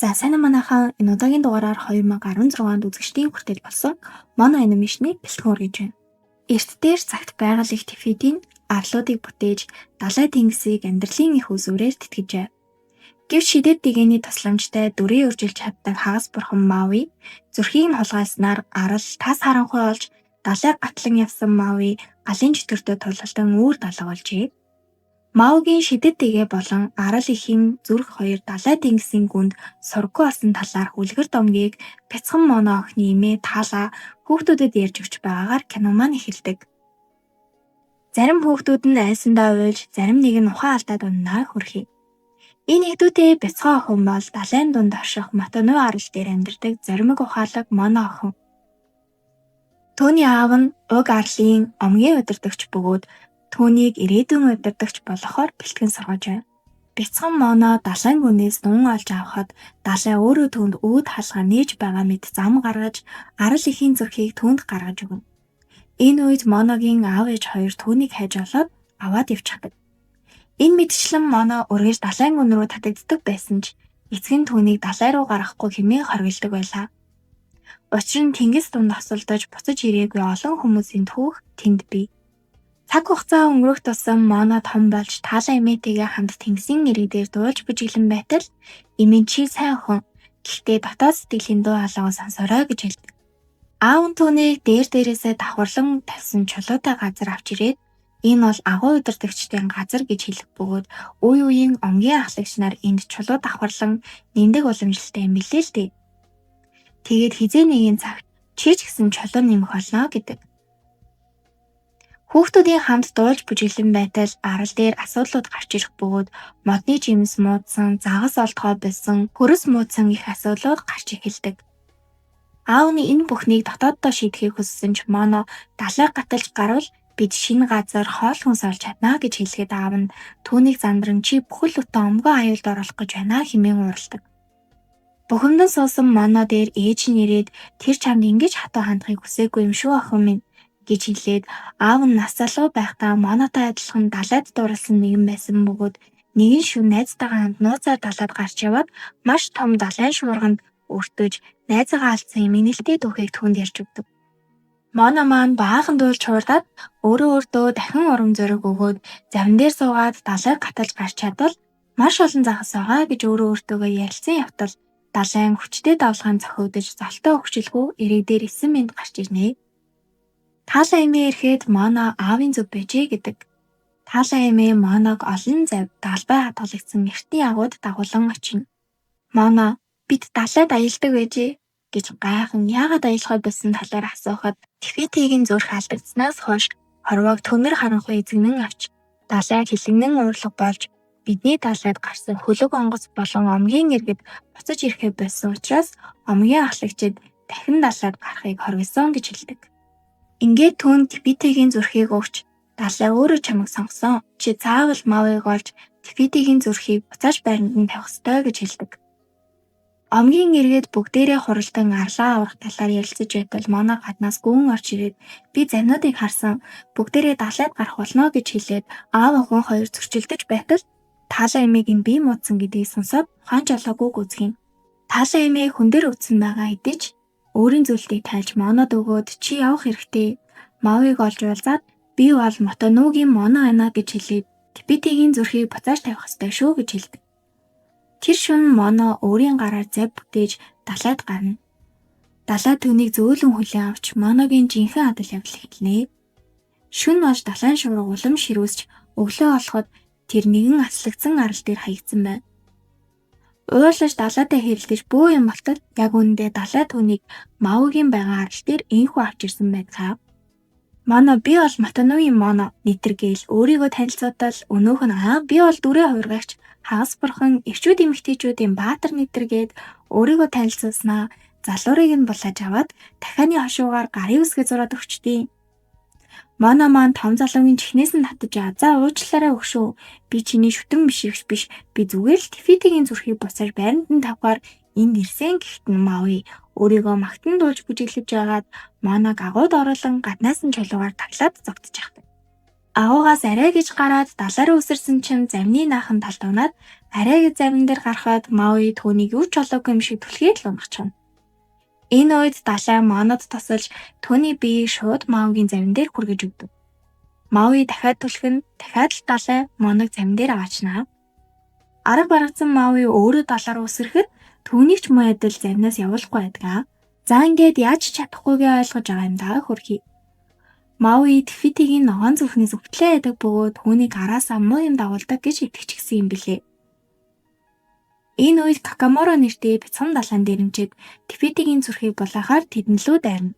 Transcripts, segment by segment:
За, сайн уу, манайхан, энэ удаагийн дугаараар 2016 онд үзэгчдийн хүртэл болсон Mono Animation-ы бэлтгэн үргэж байна. Эрт дээр цагт байгаль эх Те Фити нь арлуудыг бүтээж, далай тэнгисийг амьдралын эх үзүүрээр тэтгэжээ. Гэвч шидэт дэгэний тусламжтай дүрээ үржилж чаддаг хагас бурхан Мауи зүрхийг нь хулгайлснаар арал тас харанхуй олж, далайг гатлан явсан Мауи галын чөтгөртэй тулалдан үүр далга болжээ. Мауигийн шидэт дэгээ болон арал эхийн зүрх хоёр далай тэнгисийн гүнд сураггүй болсон талаарх үлгэр домгийг бяцхан Моно охины эмээ Таала хүүхдүүдэд ярьж өгч байгаагаар кино маань эхэлдэг. Зарим хүүхдүүд нь айсандаа уйлж, зарим нэг нь ухаан алдаад унанаа хөрхий. Энэ эгдүүтэй бяцхан охин бол далайн дунд орших Мотонуй арал дээр амьдардаг зоримог ухаалаг Моно охин. Түүний аав нь уг арлын омгийн удирдагч бөгөөд түүнийг ирээдүйн удирдагч болгохоор бэлтгэн сургаж байна. Бяцхан Моно далайн гүнээс нуун олж авахад далай өөрөө түүнд үүд хаалгаа нээж байгаа мэт зам гаргаж, арал эхийн зүрхийг түүнд гаргаж өгнө. Энэ үед Моногийн аав ээж хоёр түүнийг хайж олоод аваад явчихдаг. Энэ мэтчлэн Моно үргэлж далайн гүн рүү татагддаг байсан ч эцэг нь түүнийг далай руу гаргахгүй хэмээн хориглодог байлаа. Учир нь тэнгис дунд осолдож буцаж ирээгүй олон хүмүүсийн түүх тэнд бий. Цаг хугацаа өнгөрөх тусам Моно том болж, Таала эмээтэйгээ хамт тэнгисийн эрэг дээр дуулж бүжиглэн байтал эмээ нь "Чи сайн охин. Гэхдээ дотоод сэтгэлийн дуу хоолойгоо сонсоорой" гэж хэлдэг. Аав нь түүнийг дээр дээрээсээ давхарлан тавьсан чулуутай газар авч ирээд энэ бол агуу удирдагчдын газар гэж хэлэх бөгөөд үе үеийн омгийн ахлагч нар энд чулуу давхарлан нэмдэг уламжлалтай юм билээ л дээ. Тэгээд хэзээ нэгэн цагт чи ч гэсэн чулуу нэмэх болно гэдэг. Хүүхдүүдийн хамт дуулж бүжиглэн байтал арал дээр асуудлууд гарч ирэх бөгөөд модны жимс муудсан, загас олдохоо больсон, хөрс муудсан их асуудлууд гарч эхэлдэг. Аав нь энэ бүхнийг дотооддоо шийдэхийг хүссэн ч Моно далайг гаталж гарвал бид шинэ газар хоол хүнс олж чадна гэж хэлэхэд аав нь түүнийг зандран чи бүхэл бүтэн омгоо аюулд оруулах гэж байна хэмээн уурладаг. Бухимдан суусан Моно дээр ээж нь ирээд тэр чамд ингэж хатуу хандахыг хүсээгүй юм шүү, охин минь гэж хэлээд аав нь нас залуу байхдаа Монотой адилхан далайд дурласан нэгэн байсан бөгөөд нэгэн шөнө найзтайгаа хамт нууцаар далайд гарч яваад маш том далайн шуурганд өртөж найзаагаа алдсан эмгэнэлтэй түүхийг түүнд ярьж өгдөг. Моно маань баахан дуулж хуурдаад өөрөө өөртөө дахин урам зориг өгөөд завин дээр суугаад далайг гаталж гарч чадвал маш олон загас байгаа гэж өөрөө өөртөөгөө ярилцсан явтал далайн хүчтэй давлгаанд цохигдож золтой хөгшилгүй эрэг дээр эсэн мэнд гарч ирнэ. Таала эмээ ирэхэд Моно аавын зөв байжээ гэдэг. Таала эмээ Моног олон зав далбай хадгалагдсан эртний агуйд дагуулан очино. Моно бид далайд аялдаг байжээ гэж гайхан яагаад аялахаа больсон талаар асуухад Те Фитигийн зүрх алдагдсанаас хойш хорвоог төмөр харанхуй эзэгнэн авч, далай хилэгнэн уурлага болж, бидний далайд гарсан хөлөг онгоц болон омгийн иргэд буцаж ирэхээ больсон учраас омгийн ахлагчид дахин далайд гарахыг хориглосон гэж хэлдэг. Ингээд түүнд Те Фитигийн зүрхийг өгч, далай өөрөө чамайг сонгосон. Чи заавал Мауиг олж Те Фитигийн зүрхийг буцааж байранд нь тавих ёстой гэж хэлдэг. Омгийн иргэд бүгдээрээ хуралдан арлаа аврах талаар ярилцаж байтал Моно гаднаас гүн орж ирээд би завинуудыг харсан, бүгдээрээ далайд гарах болно гэж хэлээд аав охин хоёр зөрчилдөж байтал Таала эмээгийн бие муудсан гэдгийг сонсоод ухаан жолоогүй гүйцэх юм. Таала эмээ хүн дээр өвдсөн байгаа хэдий ч өөрийн зүйлтийг тайлж Монод өгөөд чи явах хэрэгтэй. Мауиг олж уулзаад би бол Мотонуугийн Моно байна гэж хэлээд Те Фитигийн зүрхийг буцааж тавих ёстой шүү гэж хэлдэг. Тэр шөнө Моно өөрийн гараар зав бүтээж далайд гарна. Далай түүнийг зөөлөн хүлээн авч Моногийн жинхэнэ адал явдал эхэлнэ. Шөнө болж далайн шуурга улам ширүүсч өглөө болоход тэр нэгэн аслагдсан арал дээр хаягдсан байна. Уурлаж далайтай хэрэлдэж бүү юм болтол яг үүндээ далай түүнийг Мауигийн байгаа арал дээр ийнхүү авч ирсэн байдгаа. Моно би бол Мотонугийн Моно нэтэр гээл өөрийгөө танилцуултал өнөөх нь аа би бол дүрээ хувиргагч хагас бурхан эрчүүд эмэгтэйчүүдийн баатар нэтэр гээд өөрийгөө танилцуулснаа залуурыг нь булааж аваад дахианы хошуугаар гарын үсгээ зураад өгчдیں۔ Моно маань том залуугийн чихнээс нь татаж за уучлаарай өгшөө. Би чиний шүтэн бишрэгч биш. Би зүгээр л Те Фитигийн зүрхийг буцааж байранд нь тавихаар энд ирсэн гэхэд нь Мауи өөрийгөө магтан дуулж бүжиглэж байгаад Моног агуйд оруулан гаднаас нь чулуугаар таглаад зугтчихдаг. Агуйгаас арай гэж гараад далай руу үсэрсэн чинь завины наахан талд унаад Арай гэж завин дээр гарахад Мауи түүнийг юу ч олоогүй юм шиг түлхээд л унахчихна. Энэ үед далай Монод тусалж түүний биеийг шууд Мауигийн завин дээр хүргэж өгдөг. Мауи дахиад түлхэн, дахиад л далай Моног завин дээр аваачна. Арга баргацсан Мауи өөрөө далаа руу үсрэхэд түүнийг ч муу адил завинаас явуулахгүй байдаг. За ингээд яаж ч чадахгүйгээ ойлгож байгаа юм даа хөрхий. Мауи Тефитигийн ногоон зүрхнээс өвтлээ байдаг бөгөөд түүнийг араасаа муу юм дагуулдаг гэж итгэчихсэн юм билээ. Энэ үед Какаморо нэртэй бяцхан далайн дэрэмчэд Тефитигийн зүрхийг булаахаар тэдэн лүү дайрна.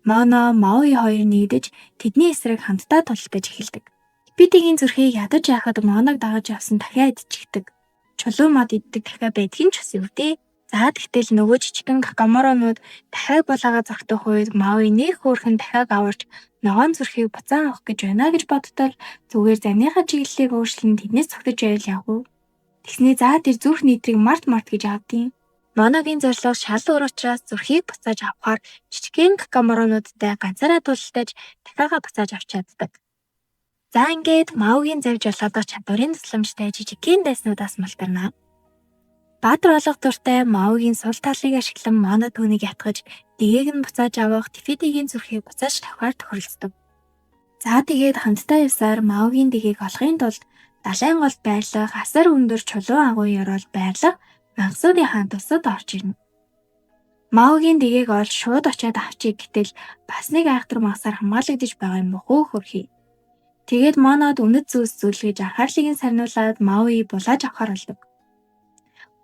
Моно, Мауи хоёр нэгдэж тэдний эсрэг хамтдаа тулалдаж эхэлдэг. Тефитигийн зүрхийг ядаж яхад Моног дагаж явсан дахиа идчихдэг. Чулуу мод иддэг дахиа байдгийг ч бас юу дээ. За тэгтэл нөгөө жижигхэн какаморонууд дахиаг булаагаа зогтох үед Мауи нэг хөөрхөн дахиаг аварч ногоон зүрхийг буцаан авах гэж байна гэж бодтол зүгээр замныхаа чиглэлийг өөрчлөн тэднээс зогтож байвал яах вэ? Тэгснээ за тэр зүрх нийтрийг март март гэж авдیں۔ Моногийн зорилго шал өөр учраас зүрхийг буцааж авахаар жижигхэн какаморонуудтай ганцаараа тулалдаж дахиагаа буцааж авч чаддаг. За ингээд Маугийн завь жолоодох чадварын тусламжтай жижигхэн дайснуудаас мултарна. Баатар болох дуртай Маугийн сул талыг ашиглан Моно түүнийг ятгаж, дэгээг нь буцааж авах, Тефитигийн зүрхийг буцааж тавихаар тохиролцдог. За тэгээд хамтдаа явсаар Маугийн дэгээг олохын тулд далайн голд байрлах асар өндөр чулуун агуй ёроол байрлах мангасуудын хаан тусад орж ирнэ. Маугийн дэгээг олж шууд очиад авчиг гэтэл бас нэг айхтар мангасаар хамгаалагдаж байгаа юм бохоо хөрхий. Тэгээд Монод үнэт зүйлс зүйлгэж анхаарлыг нь сарниулаад Мауи булааж авахар болдог.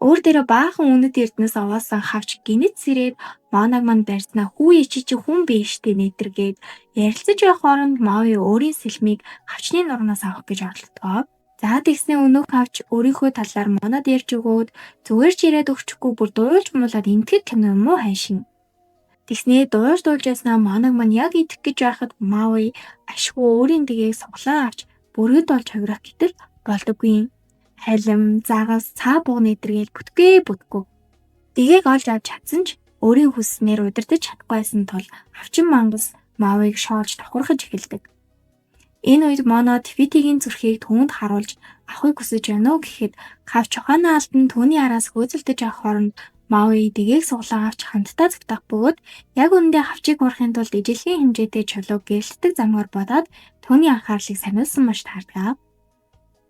Өөр дээрээ баахан үнэт эрдэнэс овоосон хавч гинэт сэрээд Моног манд барьснаа хүүе чи чи хүн биш штэ нэтэргээд ярилцаж байх хооронд Мауи өөрийн сэлмийг хавчны нурнаас авах гэж оролдгоо. За тэгснээ өнөөх хавч өөрийнхөө талаар Монод ярьж өгөөд зүгээр ч яриад өгчихгүй бүр дуулж муулаад энтгэг кино юм уу хайшин. Тэгснээ дуулж дуулж яснаа Моног маань яг идэх гэж байхад Мауи ашгүй өөрийн дэгийг суглаан авч бүргэд болж ховрох гэтэл болдоггүй. Халим, загас, цаа бугны эдэргээл бүтгээ бүтггүй. Дэгийг олж авч чадсан ч өөрийн хүсснээр удирдах чадахгүй байсан тул авчин мангас Мауиг шоолж тохирохож эхэлдэг. Энэ үед Моно Тефитигийн зүрхийг түүнд харуулж авахыг хүсэж байна уу гэхэд хавч ухаанаа алдан түүний араас хөөцөлдөж авах хооронд Мауи дэгийг суглаан авч хамтдаа зүвтах бөгөөд яг үнэндээ хавчийг хуурахын тулд ижилхэн хэмжээтэй чулууг гэрэлтдэг замгаар бодоод түүний анхаарлыг сарниулсан маш таардаг.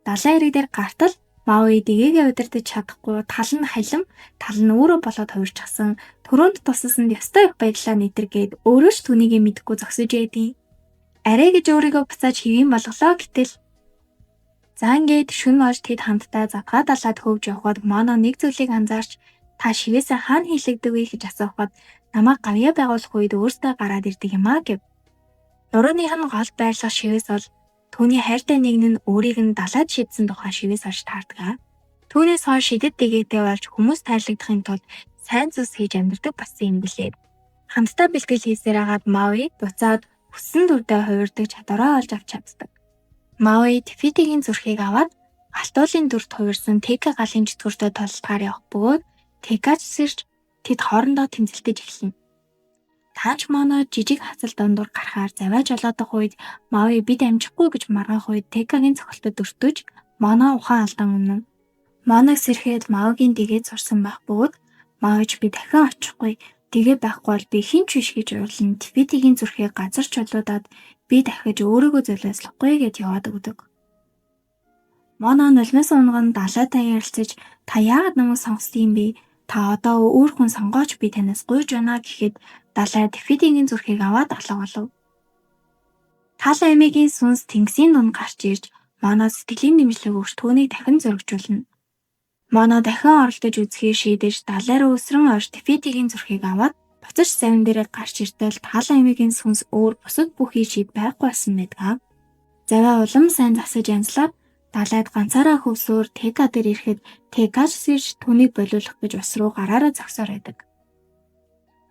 Далайн эрэг дээр гартал Мауи дэгээгээ удирдах чадахгүй тал нь халим, тал нь өөрөө болоод хувирчихсан. Төрөөнд тусалсанд ёстой их баярлалаа нэтэргээд өөрөө ч түүнийгээ мэдэхгүй зогсож байдیں۔ Арай гэж өөрийгөө буцааж хэвийн болголоо гэтэл за ингээд шөнө болж тэд хамтдаа задгаа далаад хөвж явхад Моно нэг зүйлийг анзаарч та шивээсээ хаана хийлэгдэг вэ гэж асуухад намайг гавьяа байгуулах үед өөртөө гараад ирдэг юм а гэв. Нурууных нь гол байрлах шивээс бол түүний хайртай нэг нь өөрийг нь далаад шидсэн тухай шивээс олж таардаг. Түүнээс хойш шидэт дэгээтэй болж хүмүүс тайлагдахын тулд сайн зүйлс хийж амьдардаг болсон юм билээ. Хамтдаа бэлтгэл хийсээр хагаад Мауи буцаад хүссэн дүрдээ хувирдаг чадвараа олж авч чаддаг. Мауи Тефитигийн зүрхийг аваад алтуулын дүрт хувирсан Тека галын чөтгөртэй тулалдахаар явах бөгөөд Текач сэрж тэд хоорондоо тэмцэлдэж эхэлнэ. Таанч Моно жижиг хацал дундуур гарахаар завиа жолоодох үед Мауи бид амжихгүй гэж маргах үед Текагийн цохилтод өртөж Моно ухаан алдан үнэн. Моног сэрэхэд Мауигийн дэгээд сурсан байх бөгөөд Мауич би дахин очихгүй дэгээ байхгүй бол би хэн ч биш гэж уурлан Тефитигийн зүрхийг газар чулуудаад би дахиж өөрийгөө золиослохгүй гэд яваад өгдөг. Моно нулимс унган далайтай ярилцаж та яагаад намайг сонгосон юм бэ? Та одоо өөр хүн сонгооч би танаас гуйж байна гэхэд далай Тефитигийн зүрхийг аваад алга болов. Тал аймгийн сүнс тэнгисийн дунд гарч ирж Моно сэтгэлийн дэмжлэг өгч түүнийг дахин зоригжуулна. Моно дахин оролдож үзэхээр шийдэж далай руу өсрөн орж Тефитигийн зүрхийг аваад буцаж завин дээрээ гарч иртэл Тал аймгийн сүнс өөр бусад бүхий шид байхгүй болсон байдаг. Завиа улам сайн засаж янзлаад далайд ганцаараа хөвсөөр Тека дээр ирэхэд Текач сэрж түүнийг болиулах гэж ус руу гараараа зогсоор байдаг.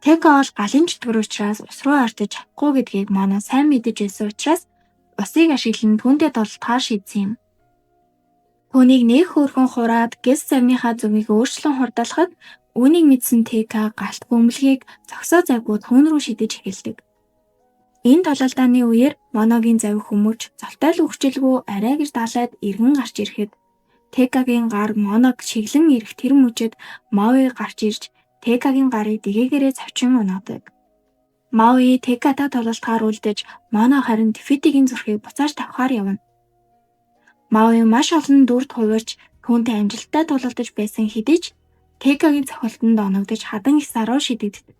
Тека бол галын чөтгөр учраас ус руу ортож чадахгүй гэдгийг Моно сайн мэдэж байсан учраас усыг ашиглан түүнтэй тулалдахаар шийдсэн юм. Түүнийг нэг хөөрхөн хураад гэс завныхаа зүгийг өөрчлөн хурдалахад үүнийг мэдсэн Тека галт бөмбөлгийг зогсоо завгүй түүн рүү шидэж эхэлдэг. Энэ тулалдааны үеэр Моногийн завь хүмүүж золтой л үхжилгүй арай гэж далайд эргэн гарч ирэхэд Текагийн гар Моног шиглэн ирэх тэр мөчид Мауи гарч ирж Текагийн гарыг дэгээгээрээ цовчин унаадаг. Мауи Текатай тулалдахаар үлдэж, Моно харин Тефитигийн зүрхийг буцааж тавихаар явна. Мауи маш олон дүрд хувирч түүнтэй амжилттай тулалдаж байсан хэдий ч Текагийн цохилтонд оногдож хадан исаа руу шидэгддэг.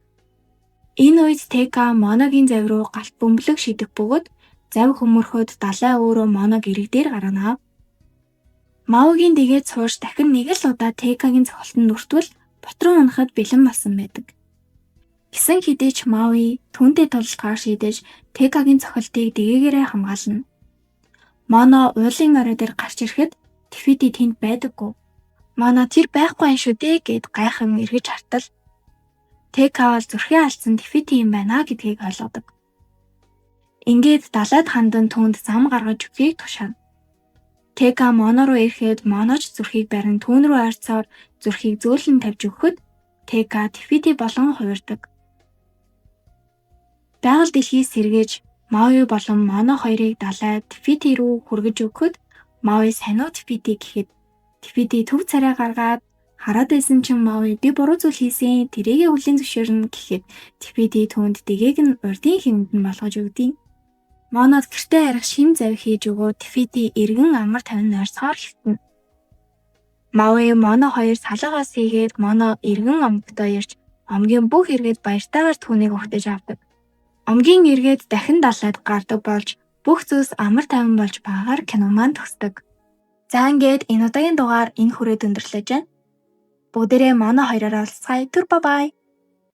Энэ үед Тека Моногийн завь руу галт бөмбөлөг шидэх бөгөөд завь хөмөрөхөд далай өөрөө Моног эрэг дээр гаргана. Мауигийн дэгээд суурч дахин нэг л удаа Текагийн цохилтонд өртвөл бутран унахад бэлэн болсон байдаг. Гэсэн хэдий ч Мауи түүнтэй тулалдахаар шийдэж Текагийн цохилтыг дэгээгээрээ хамгаална. Моно уулын орой дээр гарч ирэхэд Тефити тэнд байдаггүй. Моно тэр байхгүй юм шүү дээ гэд гайхан эргэж хартал Тека бол зүрхээ алдсан Тефити юм байна гэдгийг ойлгодог. Ингээд далайд хандан түүнд зам гаргаж өгөхийг тушаана. Тека Моно руу ирэхэд Моно ч зүрхийг барин түүн рүү ойрцоор зүрхийг зөөлөн тавьж өгөхөд Тека Тефити болон хувирдаг. Байгаль дэлхий сэргэж Мауи болон Моно хоёрыг далай Тефити рүү хүргэж өгөхөд Мауи сайн уу Тефити гэхэд Тефити төв царай гаргаад хараад байсан чинь Мауи би буруу зүйл хийсэн, тэрийгээ хүлээн зөвшөөрнө гэхэд Тефити түүнд дэгээг нь урдын хэвэнд нь болгож өгдөг. Монод гэртээ харих шинэ завь хийж өгөөд Тефити эргэн амар тайван нойрсохоор хэвтэнэ. Мауи Моно хоёр салгаас хийгээд Моно эргэн омогтоо ирж омгийн бүх иргэд баяртайгаар түүнийг угтаж авдаг. Омгийн эргээд дахин далайд гардаг болж бүх зүйлс амар тайван болж байгаагаар кино маань төгсдөг. За ингээд энэ удаагийн дугаар энэ хүрээд өндөрлөж байна. Бүгдээрээ Моно хоёроор уулзацгаая. Түр bye bye.